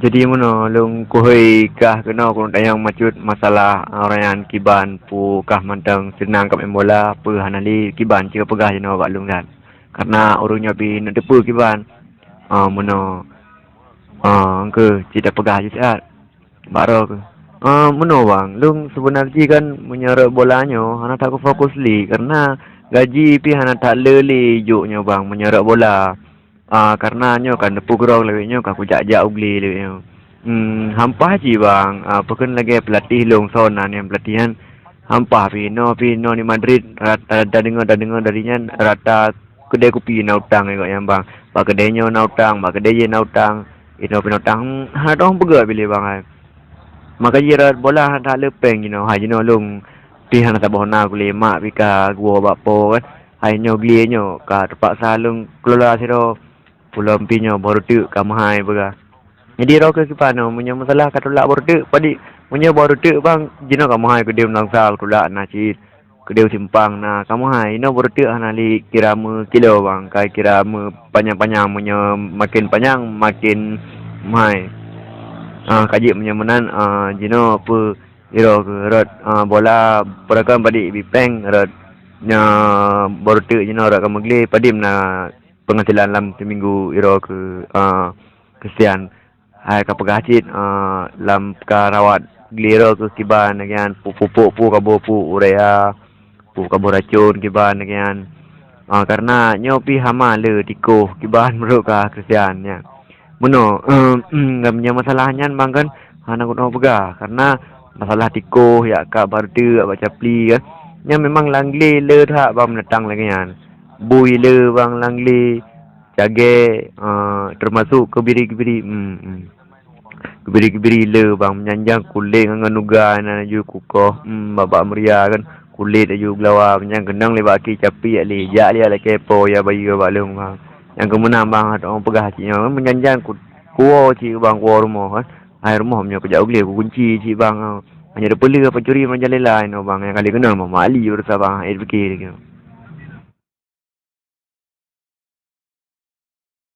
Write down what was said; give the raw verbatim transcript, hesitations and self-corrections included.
Jadi meunoe lôn kuhôi kah keunoe keuneuk tanyong macut masalah, ah, ureueng nyan kiban pu kah mantong seunang kab main bola, peue hana lé kiban cit peugah jinoe bak lôn that. Karena ureueng nyoe pih neuk teupeue kiban. Ah, meunoe, ah, engkeu cit tapeugah jih siat. Bak droe keuh. Ah, meunoe bang, lôn seubeuna jih kan meunyoe rot bola nyoe hana that kufokus lé, karena gaji pih hana that le lé jok nyoe bang meunyoe rot bola. Ah, karena nyoe kan neupeugrong lawét nyoe ka kujak-jak u glé lawét nyoe. Hmm, hampah cit bang, ah, pakon lagée peulatéh lôn soe nan nyang peulatéh nyan. Hampah pih inoe pih inoe di Madrid, rata tadeungoe-tadeungoe dari nyan rata keudée kupi na utang nibak nyan bang. Bak keudée nyoe na utang, bak keudée jéh na utang, inoe pih na utang. Hmm, hana teupeugah piléh bang ai. Maka jih rot bola hana that le péng jinoe, hai jinoe lôn pih hana saboh na kulé mak pih ka geuwoe bak po kan. Hai nyoe glé nyoe ka teupaksa lôn kelola sidroe. Ulôn pih nyoe boh reuteuek ka meuhai peugah. Jadi droe keuh kiban nyoe meunyoe masalah ka tulak boh reuteuek, padit meunyoe boh reuteuek bang jinoe ka meuhai keudeh lam sa tulak na cit. Keudeh simpang na ka meuhai, inoe boh reuteuek hana lé kira meukilo bang, ka kira meupanyang-panyang, meunyoe maken panyang maken meuhai. Ah, ka jeuet meunyoe meunan, ah, jinoe peue droe keuh rot, ah, bola peurakan padit bi péng rot nyoe boh reuteuek jinoe rot ka meuglé padit na penghasilan lam seminggu droe keuh, ah, keusian. Hai ka peugah cit, ah, lam ka rawat glé droe keuh kiban lagée nyan, pu-, pupuk pu kaboh pu urea, pu kaboh racon kiban lagée nyan. Ah, karena nyoe pih hama le tikoh kiban meurok ka keusian nyan. Meunoe, nyang masalah nyan bang kan hana geutanyoe peugah, karena masalah tikoh yak ka bak reuteuek bak capli kan. Nyan memang lam glé le that bang meunatang lagée nyan. Bui le bang lam glé, cagée, eh, teumasok keubiri-keubiri, hmm, hmm. Keubiri-keubiri le bang meunyan-nyan kulét ngon nuga na laju kukoh, hmm, babah meuria kan. Kulét laju geulawa meunyan keunong lé bak akhé capli yak lé, jak lé yak lakée po ya bayeue bak lôn bang. Nyang keumeunang bang, hana peugah cit nyoe, meunyan-nyan ku, kuwoe cit bang, kuwoe rumoh kan. Hai rumoh meunyoe kujak u glé kukunci cit bang. Hana teupeuleueh pancuri meujalan laén nyoe bang, nyang ka lheueh keunong bang, mak ali beureusa bang, hai pike lagée nyoe.